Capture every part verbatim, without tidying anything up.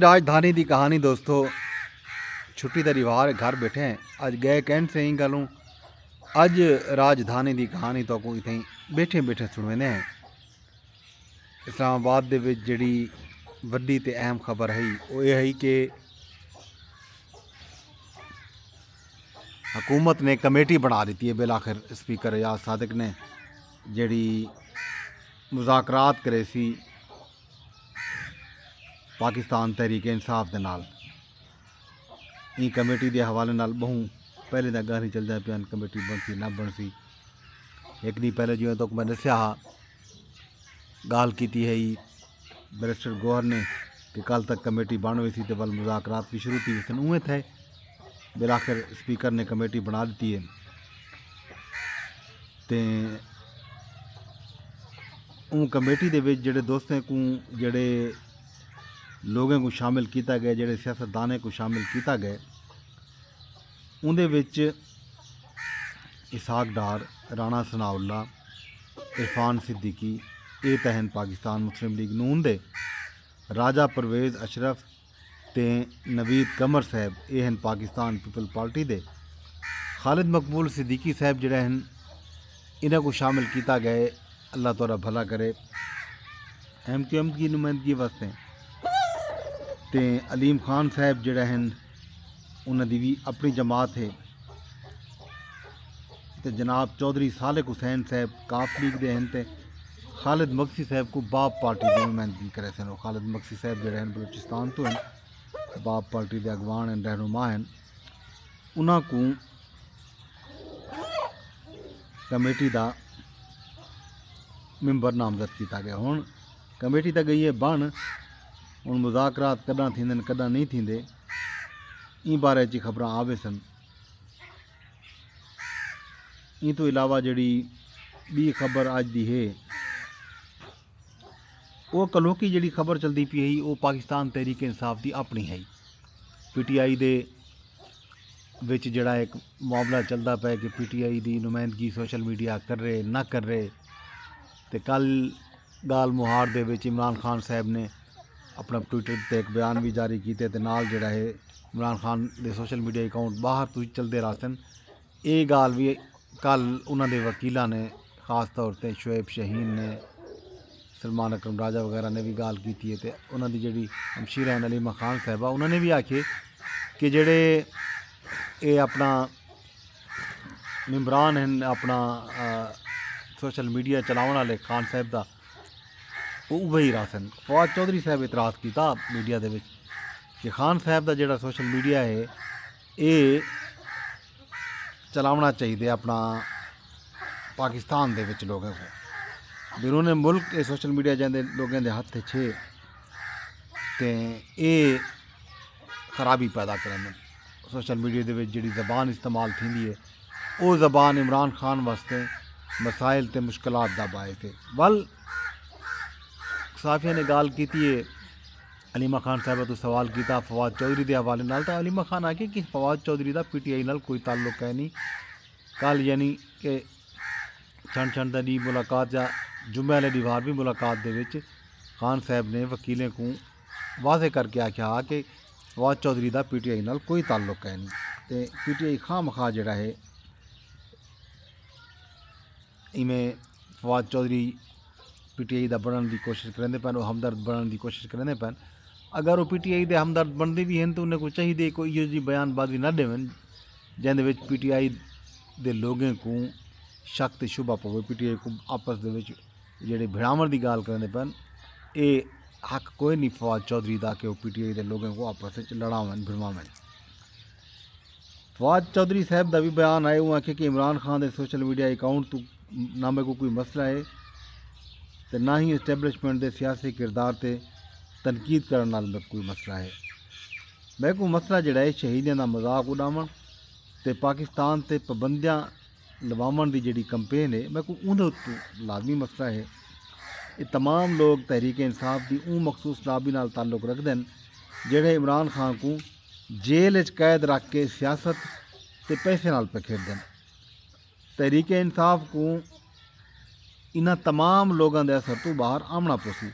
راجدھانی دی کہانی دوستو، چھٹی دا ݙیوار ہے، گھر ٻیٹھے ہیں۔ اڄ ڳئے کین سے ایں ڳالھوں۔ اڄ راجدھانی دی کہانی تہاکوں اتھیں ٻیٹھے ٻیٹھے سݨویندے ہیں۔ اسلام آباد دے وچ جیڑھی وݙی تے اہم خبر ہئی، او اے ہئی کہ حکومت نے کمیٹی بݨا ݙتی ہے۔ بالآخر اسپیکر ایاز صادق نے جیڑھی مذاکرات کریسی پاکستان تحریک انصاف دے نال، ایں کمیٹی دے حوالے نال ٻہوں پہلے دا ڳالھیں چلدیاں پیاں ہن، کمیٹی بݨسی نہ بݨسی۔ ہک ݙینہہ پہلے جیویں تہاکوں میں ݙسیا ہا، ڳالھ کیتی ہئی بیرسٹر گوہر نے کہ کل تک کمیٹی بݨ ویسی تے ول مذاکرات وی شروع تھی ویسن، اونویں تھئے۔ بالآخر اسپیکر نے کمیٹی بݨا ݙتی ہے تے اوں کمیٹی دے وچ جیڑھے دوستیں کوں، جیڑھے لوگیں کوں شامل کیتا ڳئے، جیڑھے سیاستدانیں کوں شامل کیتا ڳئے، اوندے وچ اسحاق ڈار، رانا ثناء اللہ، عرفان صدیقی، اے تاں ہن پاکستان مسلم لیگ نون دے، راجہ پرویز اشرف تے نوید قمر صاحب، اے ہن پاکستان پیپلز پارٹی دے، خالد مقبول صدیقی صاحب جیڑھے ہن، انہاں کوں شامل کیتا ڳئے، اللہ تہاݙا بھلا کرے، ایم کیو ایم دی نمائندگی واسطے۔ تے علیم خان صاحب جیڑھے ہن، انہاں دی وی اپݨی جماعت ہے۔ تے جناب چوہدری سالک حسین صاحب کاف لیگ دے ہن تے خالد مگسی صاحب کوں باب پارٹی دی نمائندگی کریسن۔ او خالد مگسی صاحب جیڑھے ہن، بلوچستان توں ہن، باب پارٹی دے اڳواݨ ہن، رہنما ہن۔ انہاں کوں کمیٹی دا ممبر نامزد کیتا ڳئے۔ ہݨ کمیٹی تاں ڳئی ہے بݨ، ہݨ مذاکرات کݙاں تھیندن، کݙاں نئیں تھیندے، ایں بارے اچ خبراں آ ویسن۔ ایں توں علاوہ جیڑھی ٻی خبر اڄ دی ہے، او کلوکی جیڑھی خبر چلدی پئی ہئی، او پاکستان تحریک انصاف دی اپݨی ہئی۔ پی ٹی آئی دے وچ جیڑھا ہک معاملہ چلدا پئے کہ پی ٹی آئی دی نمائندگی سوشل میڈیا کرے نہ کرے، تے کل ڳالھ مہاڑ دے وچ عمران خان صاحب نے اپݨا ٹویٹر تے ہک بیان وی جاری کیتے تے نال جیڑھا ہے عمران خان دے سوشل میڈیا اکاؤنٹ ٻاہر توں چلدے رہسن۔ اے ڳالھ وی کل انہاں دے وکیلاں نے، خاص طور تے شعیب شاہین نے، سلمان اکرم راجہ وغیرہ نے وی ڳالھ کیتی ہے تے انہاں دی جیڑھی ہمشیرہ ہن علیمہ خان صاحبہ، انہاں نے وی آکھیے کہ جیڑھے اے اپݨا ممبران ہن، اپݨا، آ، سوشل میڈیا چلاوݨ والے خان صاحب دا، او اوہی رہسن۔ فواد چوہدری صاحب اعتراض کیتا میڈیا دے وچ کہ خان صاحب دا جیڑھا سوشل میڈیا ہے، اے چلاوݨا چاہیدے اپݨا پاکستان دے وچ لوگیں کوں۔ بیرون ملک اے سوشل میڈیا جیندے لوگیں دے ہتھ اچ ہے تے اے خرابی پیدا کریندن۔ سوشل میڈیا دے وچ جیڑھی زبان استعمال تھیندی ہے، او زبان عمران خان واسطے مسائل تے مشکلات دا باعث ہے۔ ول صحافیاں نے ڳالھ کیتی ہے، علیمہ خان صاحبہ توں سوال کیتا فواد چوہدری دے حوالے نال، تاں علیمہ خان آکھیا کہ فواد چوہدری دا پی ٹی آئی نال کوئی تعلق ہے نہیں۔ کل یعنی کہ چھن چھن دا ݙینہہ ملاقات یا جمعے والے ݙیوار وی ملاقات دے وچ خان صاحب نے وکیلیں کوں واضح کر کے آکھیا ہا کہ فواد چوہدری دا پی ٹی آئی نال کوئی تعلق ہے نہیں تے پی ٹی آئی خواہ مخواہ جیڑھا ہے ایویں فواد چوہدری پی ٹی آئی دا بݨݨ دی کوشش کریندے پئن، او ہمدرد بݨݨ دی کوشش کریندے پئن۔ اگر او پی ٹی آئی دے ہمدرد بݨدے وی ہن تاں انہیں کوں چاہیدے کہ او ایہو جئی بیان بازی نہ ݙیون جیندے وچ پی ٹی آئی دے لوگیں کوں شک تے شبہ پوے، پی ٹی آئی کوں آپس دے وچ جیڑھے بھڑاوݨ دی ڳالھ کریندے پئن، اے حق کوئی نی فواد چوہدری دا کہ او پی ٹی آئی دے لوگیں کوں آپس وچ لڑاون، بھڑواون۔ فواد چوہدری صاحب دا وی بیان آئے، اوں آکھیا کہ عمران خان دے سوشل میڈیا اکاؤنٹ توں نہ میکوں کوئی مسئلہ ہے تے نہ ہی اسٹیبلشمنٹ دے سیاسی کردار تے تنقید کرݨ نال میکوں کوئی مسئلہ ہے۔ میکوں مسئلہ جیڑھا ہے شہیدیں دا مذاق اݙاوݨ تے پاکستان تے پابندیاں لواوݨ دی جیڑھی کمپین ہے، میکوں اوندے اتوں لازمی مسئلہ ہے۔ اے تمام لوگ تحریک انصاف دی اوں مخصوص لابی نال تعلق رکھدن جیڑھے عمران خان کوں جیل اچ قید رکھ کے سیاست تے پیسے نال پکھیڑدن۔ تحریک انصاف کوں انہاں تمام لوگاں دے اثر توں باہر آوݨا پوسی۔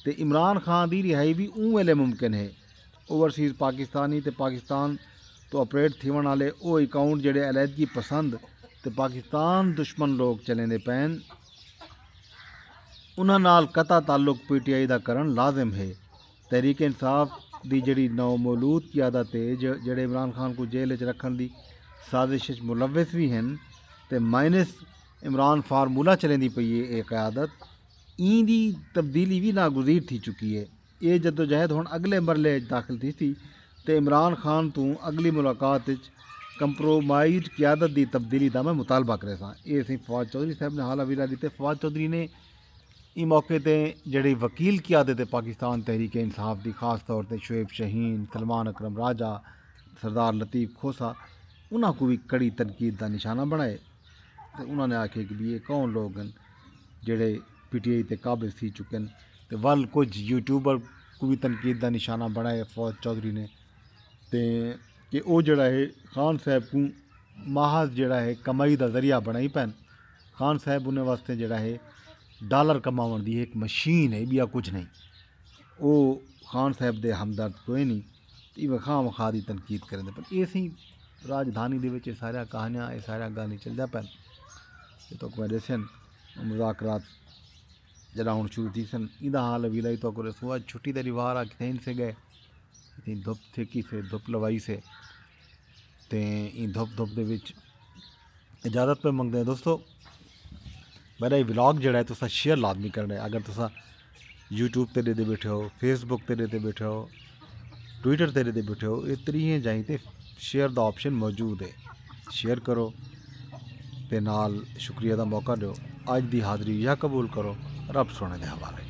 تے عمران خان دی رہائی وی اوں ویلے ممکن ہے۔ اوورسیز پاکستانی تے پاکستان توں آپریٹ تھیوݨ آلے او اکاؤنٹ جیڑھے علیحدگی پسند تے پاکستان دشمن لوک چلیندے پئن، انہاں نال قطع تعلق پی ٹی آئی دا کرݨ لازم ہے۔ تحریک انصاف دی جیڑھی نومولود قیادت ہے، جیڑھے عمران خان کوں جیل اچ رکھݨ دی سازش اچ ملوث وی ہن تے مائنس عمران فارمولا چلیندی پئی ہے اے قیادت، ایں دی تبدیلی وی ناگزیر تھی چکی ہے۔ اے جدوجہد ہݨ اڳلے مرحلے اچ داخل تھیسی تے عمران خان توں اڳلی ملاقات اچ کمپرومائزڈ قیادت دی تبدیلی دا میں مطالبہ کریساں۔ اے سئیں فواد چوہدری صاحب نے حالا ویلا ݙتے۔ فواد چوہدری نے ایں موقع تے جیڑھے وکیل قیادت پاکستان تحریک انصاف دی، خاص طور تے شعیب شاہین، سلمان اکرم راجہ، سردار لطیف کھوسہ، انہاں کوں وی کڑی تنقید دا نشانہ بݨائے تے انہاں نے آکھے کہ بھی اے کون لوگ ہن جیڑھے پی ٹی آئی تے قابض تھی چکن تے ول کجھ یوٹیوبر کوں وی تنقید دا نشانہ بݨائے فواد چوہدری نے تے کہ او جیڑھا ہے خان صاحب کوں محض جیڑھا ہے کمائی دا ذریعہ بݨائی پئن۔ خان صاحب انہیں واسطے جیڑھا ہے ڈالر کماوݨ دی ہک مشین ہے، ٻیا کجھ نہیں۔ او خان صاحب دے ہمدرد کوئے نی تے ایویں خواہ مخواہ دی تنقید کریندے پن۔ اے سئیں راجدھانی دے وچ اے ساریاں کہانیاں، اے ساریاں ڳالھیں چلدیاں پن۔ اے تہاکوں میں ݙسن مذاکرات جݙاں ہݨ شروع تھیسن، ایندا حال ویلا ہی تہاکوں ݙسوں۔ اڄ چھٹی دا ݙیوار آ، کتھے ہن سے ڳئے، اتنی دھپ تھیکی سے، دھپ لوائی سے تے ایں دھپ دھپ دے وچ اجازت پہ منگدے ہیں دوستو۔ میرا یہ ولاگ جڑا ہے تساں شیئر لازمی کرنا ہے۔ اگر تساں یوٹیوب تے ݙیہدے ٻیٹھے ہو، فیس بک تے ݙیہدے ٻیٹھے ہو، ٹویٹر تے ݙیہدے ٻیٹھے ہو، اے تریہیں جائیں تے شیئر دا آپشن موجود ہے۔ شیئر کرو تے نال شکریہ دا موقع ݙیو۔ اڄ دی حاضری یا قبول کرو، رب سوہݨے دے حوالے۔